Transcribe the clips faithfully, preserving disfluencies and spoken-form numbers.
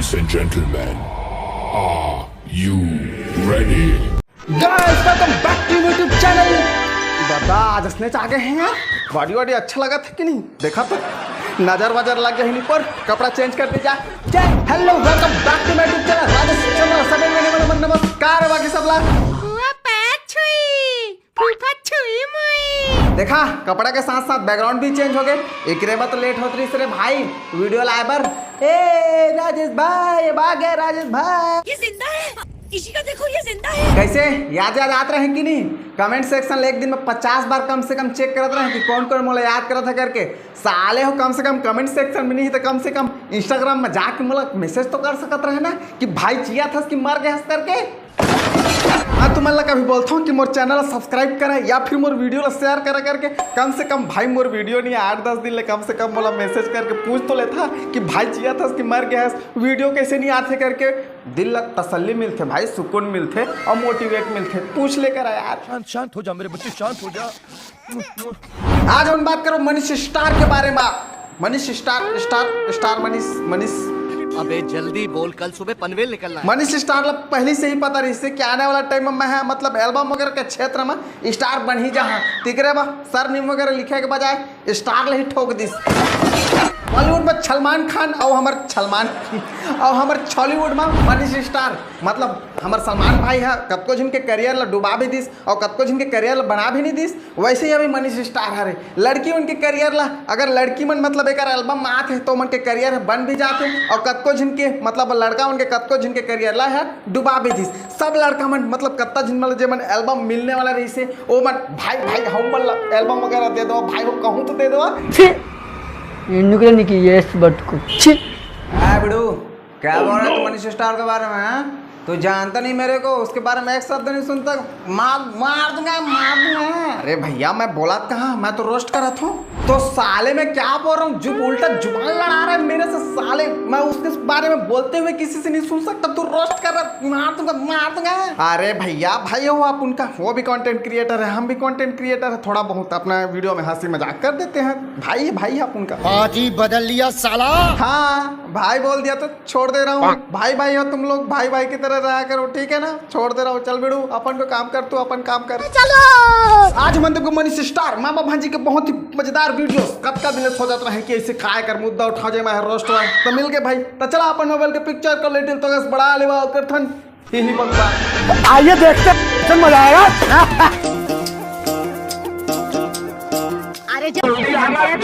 and gentlemen, are you ready? Guys, welcome back to YouTube channel. दादा, आज snatch आ गए हैं यार। बॉडी वॉडी अच्छा लगा था कि नहीं? देखा तो नजर वजर लग गया इन्हीं पर। कपड़ा चेंज कर दीजा। जय, hello, welcome back to my YouTube channel, Rajesh Chandra. सभी में नमन, नमस्कार, बाकी सब ला। हुआ पैर छुई, फूफा छुई मुई। देखा, कपड़ा के साथ साथ बैकग्राउंड भी चेंज हो गए। एकरे बा तो लेट होत रहिस रे भाई वीडियो लाए बर। ए राजेश भाई, अब आ गए राजेश भाई। ये जिंदा है, इसी का देखो, ये जिंदा है। कैसे याद याद आत रहे कि नहीं? कमेंट सेक्शन ले एक दिन में पचास बार कम से कम चेक करत रहे कि कौन कौन मोला याद करत है करके। साले हो, कम से कम कमेंट सेक्शन में नहीं तो कम से कम इंस्टाग्राम में जाके मोला मैसेज तो कर सकत रहे ना कि भाई जिया थस कि मर गए हस करके। हाँ, तुमन ला कभी बोलता हूँ कि मोर चैनल ला सब्सक्राइब करा या फिर मोर वीडियो ला शेयर करा करके। कम से कम भाई मोर वीडियो नहीं आठ दस दिन ले कम से कम मोला मैसेज करके पूछ तो लेता कि भाई जिया थस कि मर गया हस, वीडियो कैसे नहीं आते करके। दिल ला तसल्ली मिलथे भाई, सुकून मिलथे और मोटिवेट मिलथे। पूछ लेकर आ यार। शांत शांत हो जा मेरे बच्चे, शांत हो जा। आज हम बात करो मनीष स्टार के बारे में। Manish star, star, star Manish, Manish. अबे जल्दी बोल, कल सुबह पनवेल निकलना है। मनीष स्टार ला पहले से ही पता रहिस कि आने वाला टाइम में मैं है, मतलब एल्बम वगैरह के क्षेत्र में स्टार बन ही जाहा। तिकरे बा सरनेम वगैरह लिखे के बजाय स्टार ले ही ठोक दिस। बॉलीवुड में सलमान खान और हमर सलमान और हमर छॉलीवुड में मनीष स्टार, मतलब हमर सलमान भाई है, कतको झिन के करियर ला डुबा भी दिस और कतको झिन के करियर ला बना भी नहीं दिस। वैसे ही अभी मनीष स्टार हरे, लड़की मन के करियर ला, अगर लड़की मन मतलब एकर एल्बम में आत हे तो मन के करियर बन भी जात हे और कतको झिन के मतलब लड़का मन के कतको झिन के करियर ला है डुबा भी दिस। सब लड़का मन मतलब कत्ता झिन मन जे मन एल्बम मिलने वाला रहिसे, ओ मन भाई भाई हम मन ला एल्बम वगैरह दे दो भाई, हो कहूँ तो दे दो। छी, ये नुकरे निकी ये बटकू। छी। आ बड़ू, क्या बोल रहा है तू मनीष स्टार के बारे में, हाँ? तू जानता नहीं मेरे को, उसके बारे में एक शब्द नहीं सुनता। मार, मार दूंगा, मार दूंगा। अरे भैया, मैं बोलत कहाँ, मैं तो रोस्ट करत हूँ। तो साले मैं क्या बोल रहा हूँ, जो उल्टा जुबान लड़ा रहा है मेरे से साले, मैं उसके बारे में बोलते हुए किसी से नहीं सुन सकता। तू रोस्ट कर रहा, मार दूंगा, मार दूंगा। अरे भैया, भाई हो आप उनका, वो भी कंटेंट क्रिएटर है, हम भी कंटेंट क्रिएटर है, थोड़ा बहुत अपना वीडियो में हंसी मजाक कर देते हैं। भाई, भाई आप उनका। बाजी बदल लिया साला। हाँ, भाई बोल दिया तो छोड़ दे रहा हूँ। भाई भाई हो तुम लोग, भाई भाई की तरह रहा करो, ठीक है ना? छोड़ दे रहा हूँ, चल बेड़ू, अपन को काम कर, तू अपन काम कर। चलो। आज मन देखो मनीष स्टार मामा भांजी के बहुत ही मजेदार वीडियो। कब का दिन सोचत रहे कि ऐसे काय कर मुद्दा उठा जाए, मैं रोस्ट हुआ तो मिल गए भाई। तो चला अपन मोबाइल के पिक्चर क्वालिटी तो बस बढ़ा लेवा ओकर थन। यही बनता। आइए देखते हैं, मजा आएगा। अरे जल्दी आ, अरे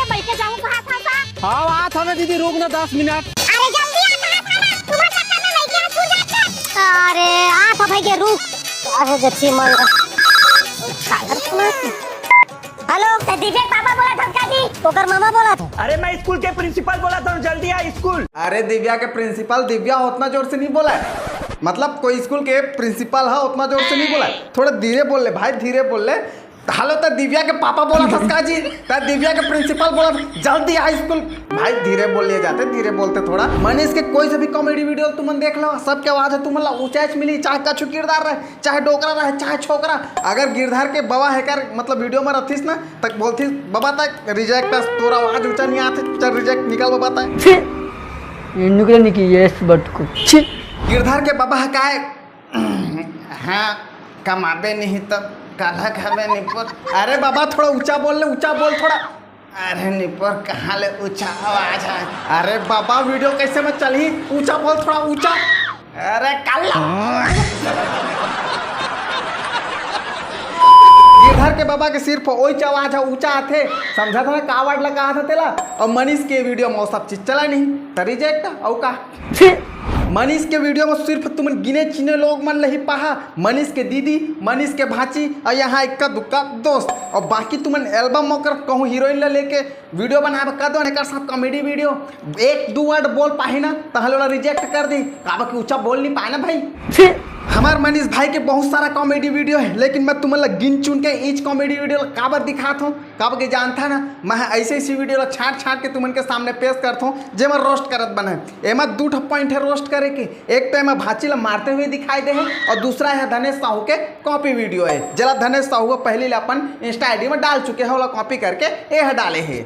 बैठ के जाऊं कहाँ था सा? हाँ, आ था ना दीदी, रुक ना दस मिनट। अरे जल्दी आ, कहाँ था ना? तुम्हारे चक्कर में लड़कियां छूट जाते। अरे आ था भाई के रुक। अरे गच्ची मार। हेलो, ते दिव्या के पापा बोला था का जी? ओकर मामा बोला था। अरे मैं स्कूल के प्रिंसिपल बोला था, जल्दी आ स्कूल। अरे दिव्या के प्रिंसिपल, दिव्या उतना जोर से नहीं बोला है, मतलब कोई स्कूल के प्रिंसिपल है उतना जोर से नहीं बोला है, थोड़ा धीरे बोल ले भाई, धीरे बोल ले। हेलो, ते दिव्या के पापा बोला था का जी? ते दिव्या के प्रिंसिपल बोला था, जल्दी आ स्कूल। भाई धीरे बोल लिए जाते, धीरे बोलते थोड़ा। मनीष के कोई से भी कॉमेडी वीडियो तुमन देख लो, सबके आवाज है तुमन ला ऊंचाई मिली, चाहे कछु किरदार रहे, चाहे डोकरा रहे, चाहे छोकरा। अगर गिरधार के बबा हेकर मतलब वीडियो में रहतीस ना, तक बोलतीस, "बबा तक रिजेक्ट है, तोरा आवाज ऊंचा नहीं आते, चल रिजेक्ट निकल बबा तक।" छी, ये नुकरे निकी ये बटकू। छी। गिरधार के बबा हकाय, "हाँ, कमाबे नहीं तो काला खाबे नहीं पर।" अरे बाबा, थोड़ा ऊंचा बोल ले, ऊंचा बोल थोड़ा। अरे निपोर, कहाँ ले ऊंचा आवाज है? अरे बाबा, वीडियो कैसे में चलही? ऊंचा बोल, थोड़ा ऊंचा। अरे कल्ला। गिरधार के बबा के सिर्फ ओइच आवाज है, ऊंचा आथे। समझा था ना का वर्ड लगा था तेला? और मनीष के वीडियो में वो सब चीज चला नहीं, तो रिजेक्ट। और का? छी! मनीष के वीडियो में सिर्फ तुमन गिने चुने लोग मन ल ही पाहा। मनीष के दीदी, मनीष के भांची और यहाँ इक्का दुक्का दोस्त। और बाकी तुमन एल्बम में ओकर कहूँ हीरोइन ल लेके वीडियो बनाबे कर दो, एकर साथ कॉमेडी वीडियो। एक दू वर्ड बोल पाही ना, तहले ओला रिजेक्ट कर दी, काबर कि ऊंचा बोल नहीं पाए ना भाई। छी! हमार मनीष भाई के बहुत सारा कॉमेडी वीडियो है, लेकिन मैं तुमन ल गिन चुन के ईच कॉमेडी वीडियो ल काबर दिखात हूँ, काबर कि जानता ना, मैं ऐसे ऐसी वीडियो ल छांट छांट के तुमन के सामने पेश करत हूँ, जेमा रोस्ट करत बने। एमा दू ठो पॉइंट है रोस्ट करे के। एक तो एमा भांची ल मारते हुए दिखाई दे हे और दूसरा है धनेश साहू के कॉपी वीडियो है, जेला धनेश साहू ह पहली ले अपन इंस्टा आईडी में डाल चुके हे, ओला कॉपी करके ए ह डाले हे।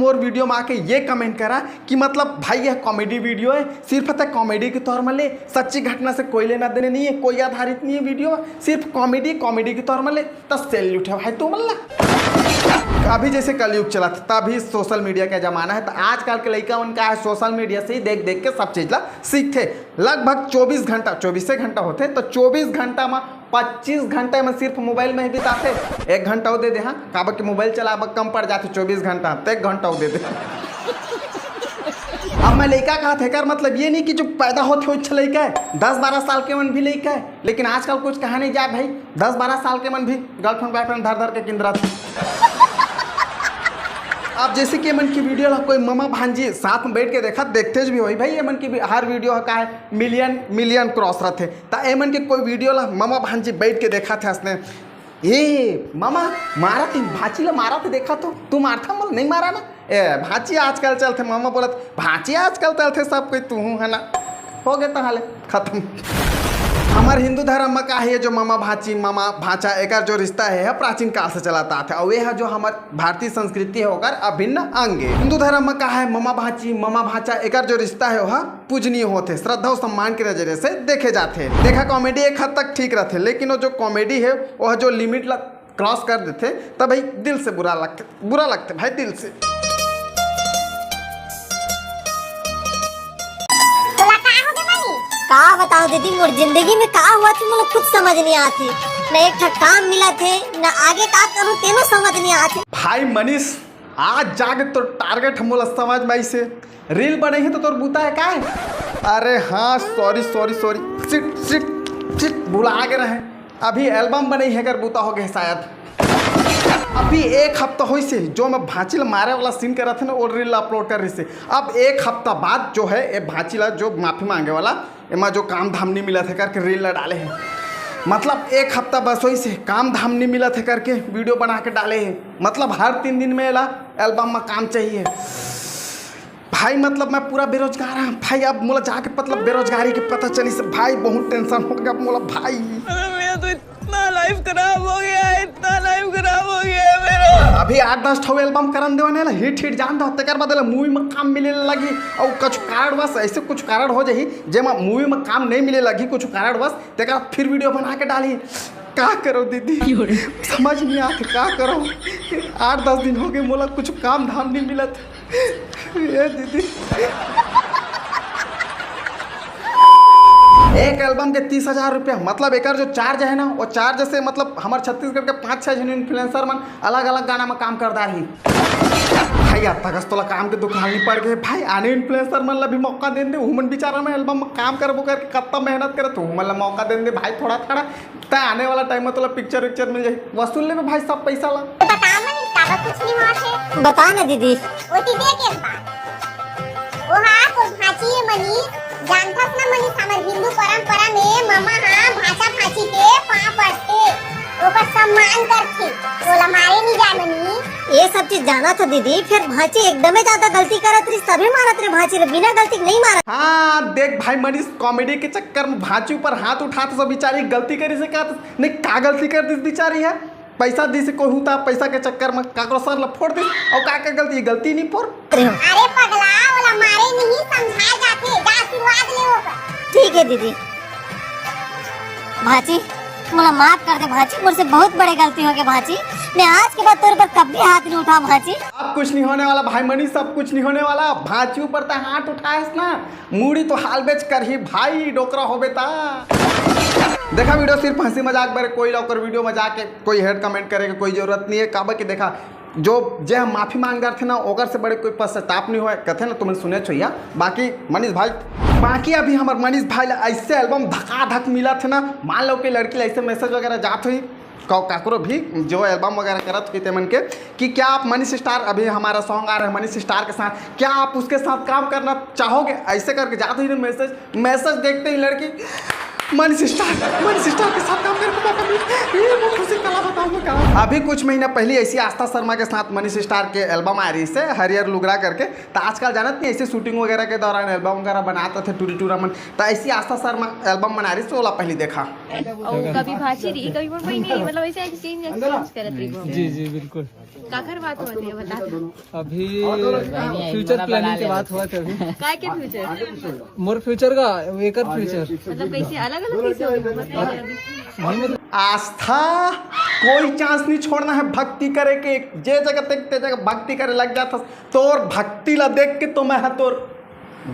मोर वीडियो में आके ये कमेंट करा कि मतलब भाई, ये कॉमेडी वीडियो है, सिर्फ तय कॉमेडी के तौर में ले, सच्ची घटना से कोई लेना देना नहीं है, कोई आधारित नहीं है वीडियो, सिर्फ कॉमेडी, कॉमेडी के तौर में ले, त सैल्यूट है भाई तुमन ला। अभी जैसे कलयुग चलत, तभी सोशल मीडिया का जमाना है, त आजकल के लइका मन का है, सोशल मीडिया से ही देख देख के सब चीज ला सीखथे। लगभग चौबीस घंटा, चौबीसे घंटा होथे, त चौबीस घंटा में पच्चीस घंटा में सिर्फ मोबाइल में ही बिताथे। एक घंटा वो दे दे, हाँ, काबर के मोबाइल चलाबे कम पड़ जाथे, चौबीस घंटा, त एक घंटा वो दे दे। अब मैं लइका कहत हे, एकर मतलब ये नहीं कि जो पैदा होथे वो अच्छा लइका है, दस बारह साल के मन भी लइका है। लेकिन आजकल कुछ कहा नहीं जाए भाई, दस बारह साल के मन भी गर्लफ्रेंड बॉयफ्रेंड धर धर के किंदरत। अब जैसे कि ये मन की वीडियो ला कोई ममा भांजी साथ में बैठ के देखा, देखते भी होई भाई, ये मन की भी हर वीडियो का है मिलियन मिलियन क्रॉस रहथे। त ये मन के कोई वीडियो ला ममा भांजी बैठ के देखा थे हंसने, ए ममा, मारा थे भांची ला, मारा थे, देखा तो तू मारथा मोला, नहीं मारा ना। ए भांची आजकल चलथे, ममा बोलत भांची आजकल चलथे, सब कोई तू है ना। हो गए तहाले खत्म। हमर हिंदू धर्म में का है, ये जो ममा भांची, ममा भांचा, एकर जो रिश्ता है, यह प्राचीन काल से चलत आथे। और ये है जो हमर भारतीय संस्कृति है, ओकर अभिन्न अंग है। हिंदू धर्म में का है, ममा भांची, ममा भांचा, एकर जो रिश्ता है, वह पूजनीय होथे, श्रद्धा और सम्मान के नजरिए से देखे जाथे। देखा, कॉमेडी एक हद तक ठीक रहथे, लेकिन वो जो कॉमेडी है, वह जो लिमिट ला क्रॉस कर देथे, तब भाई दिल से बुरा लगथे, बुरा लगथे भाई, दिल से। तोला का होगे मनी? का बताओ दीदी, मोर जिंदगी में का हुआ थे, मोला खुद समझ नहीं आती। न एक ठा काम मिला थे, न आगे का करूँ, तेनो समझ नहीं आती। भाई मनीष, आज जाके तोर टारगेट मोला समझ में आइसे। रील बनई है तो तोर बूता है का है? अरे हाँ, sorry sorry sorry, shit shit shit, भुला गे रहे। अभी एल्बम बनई है, कर बूता हो गए शायद। अभी एक हफ्ता होइसे जो मैं भांची ल मारे वाला सीन करत है ना, वो रील अपलोड कर रही से। अब एक हफ्ता बाद जो है, ये भांची ला जो माफी मांगे वाला, एमा जो काम धाम नहीं मिला थे करके रील ला डाले है। मतलब एक हफ्ता बस होइसे काम धाम नहीं मिला थे करके वीडियो बना के डाले है। मतलब हर तीन दिन में एला एल्बम में काम चाहिए। भाई मतलब मैं पूरा बेरोजगार हूँ भाई, अब मोला जाके मतलब बेरोजगारी के पता चली से भाई, बहुत टेंशन हो गया मोला भाई। अरे मेरा तो इतना लाइफ खराब हो गया है, इतना लाइफ खराब हो गया है मेरा। अभी आठ दस ठो एल्बम करन देवन है ना, हिट हिट जान दो, तेकर बाद मूवी में काम मिले लगी। और कुछ कारणवश, ऐसे कुछ कारण हो जाही जेमा मूवी में काम नहीं मिले लगी कुछ कारणवश, तेकर फिर वीडियो बना के डाली। का करो दीदी, समझ नहीं आते का करो। आठ दस दिन हो गए मोला कुछ काम धाम नहीं मिलत। ये दीदी। एक एल्बम के तीस हजार रुपया, मतलब एकर जो चार्ज है ना, वो चार्ज से मतलब हमर छत्तीसगढ़ के पाँच छह झन इन्फ्लुएंसर मन अलग अलग गाना में काम कर डारही। भाई, अतकस तोला काम के दुकान नहीं पड़ गए भाई, आने इन्फ्लुएंसर मन ला भी मौका देन दे, उमन बेचारा मन एल्बम में काम करबो करके कत्ता मेहनत करत, उमन ला मौका देन दे भाई, थोड़ा थोड़ा। त आने वाला टाइम में तोला पिक्चर विक्चर मिल जाही, वसूल लेबे भाई सब पैसा ला। बता मनीष, काबर कुछ नहीं होत हे? बता ना दीदी। ओती देख एक बार। ओहा तो भांची हे मनीष, जानथस ना मनीष, हमर हिंदू परंपरा में ममा हा भांचा भांची के पांव पड़थे, ओकर सम्मान करथे, ओला मारे नहीं जाय मनीष। ये सब चीज जाना था दीदी, फिर भांची एकदमे ज्यादा गलती करत रही, तभी मारत रहे भांची ला, बिना गलती के नहीं मारत। हाँ देख भाई मनीष, कॉमेडी के चक्कर में भांची ऊपर हाथ उठात सब, बिचारी गलती करी से का, नहीं का गलती कर दिस बिचारी है? पैसा दिस कोहू ता, पैसा के चक्कर में काकरो सर ला फोड़ दिस, अउ का का गलती, गलती नहीं फोड़। अरे पगला, ओला मारे नहीं, समझाए जाथे, जा आशीर्वाद ले ओकर। ठीक है दीदी। भांची, मोला माफ कर दे भांची, मोर से बहुत बड़े गलती हो गए भांची, मैं आज के बाद तोर पर कभी हाथ नहीं उठाऊं भांची। अब कुछ नहीं होने वाला भाई मनीष, सब कुछ नहीं होने वाला। भांची ऊपर तैं हाथ उठाएस ना, मुड़ी तो हाल बेच करही भाई, डोकरा होबे ता। देखा वीडियो सिर्फ हंसी मजाक बर, कोई ला ओकर वीडियो में जाके कोई हेट कमेंट करे के कोई जरूरत नहीं है, काबर कि देखा जो जे हम माफी मांग डारथे ना, ओकर से बड़े कोई पश्चाताप नहीं होय, कथे ना तुमन सुने छोइया। बाकी मनीष भाई, बाकी अभी हमर मनीष भाई ला ऐसे एल्बम धका धक मिलत हे ना, मान लो कि लड़की ला ऐसे मैसेज वगैरह जात होही, का-, काकरो भी जो एल्बम वगैरह करत होही तेमन के, कि क्या आप मनीष स्टार, अभी हमारा सॉन्ग आ रहा है मनीष स्टार के साथ, क्या आप उसके साथ काम करना चाहोगे, ऐसे करके जात होही ना मैसेज। मैसेज देखते ही लड़की, मनीष स्टार, मनीष स्टार के साथ काम करने का मौका मिला। ये वो खुशी कला बताऊं मैं कला। अभी कुछ महीना पहले ऐसी आस्था शर्मा के साथ मनीष स्टार के एल्बम आ रही से हरियर लुगरा करके, तो आजकल जानत नहीं ऐसे शूटिंग वगैरह के दौरान एल्बम वगैरह बनाते थे टूरी टूरा मन, तो ऐसी आस्था शर्मा एल्बम बना रही से, ओला पहले देखा। और कभी भांची रही, कभी मोर बहिनी रही, मतलब ऐसे एक्सचेंज एक्सचेंज करत रही। जी जी बिल्कुल। काकर बात होत हे, बता तो। अभी फ्यूचर प्लानिंग के बात होत हे अभी। काय के फ्यूचर? मोर फ्यूचर का, एकर फ्यूचर। मतलब कैसे अलग-अलग कैसे हो गए? मतलब नहीं, मतलब आस्था, कोई चांस नहीं छोड़ना है भक्ति करे के। जे जगह देख, ते जगह भक्ति करे लग जात हस। तोर भक्ति ला देख के तो मैं ह तोर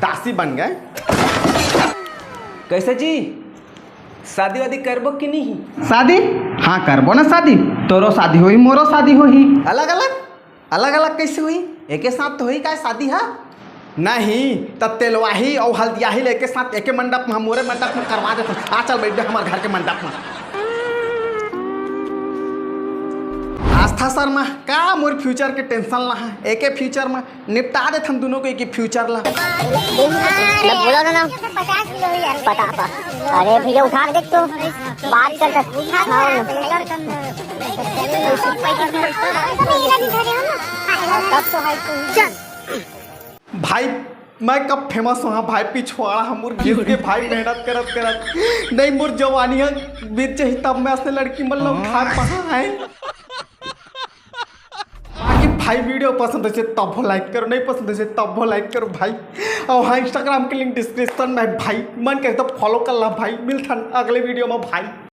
दासी बन गए। कैसे जी, शादी वादी करबो कि नहीं? शादी? हाँ, करबो ना शादी। तोरो शादी होही, मोरो शादी होही। अलग अलग? अलग अलग कैसे होही? एके साथ तो होही काय शादी हा? नहीं, त तेलवाही अउ हल्दियाही ला एके साथ एके मंडप में, मोरे मंडप में करवा देथन। आ चल बैठ जा हमर घर के मंडप में। आस्था शर्मा, का मोर फ्यूचर के टेंशन ला है? एके फ्यूचर में निपटा देथन दुनों के, के फ्यूचर ला। मैं बोला ना, ना। पटापा। अरे भैया उठा के देख तो। बात कर कर। हाँ। भाई, मैं कब फेमस हुआ भाई, पिछवाड़ा हम मोर गिर के भाई मेहनत करत करत। नहीं मोर जवानी है बीत जही तब मैं असने लड़की मन ला उठा पाए। बाकी भाई वीडियो पसंद है तब लाइक करो, नहीं पसंद है तब लाइक करो भाई। और हाँ, इंस्टाग्राम के लिंक डिस्क्रिप्शन में है भाई, मन करे तो फॉलो कर ला भाई। मिलथन अगले वीडियो में भाई।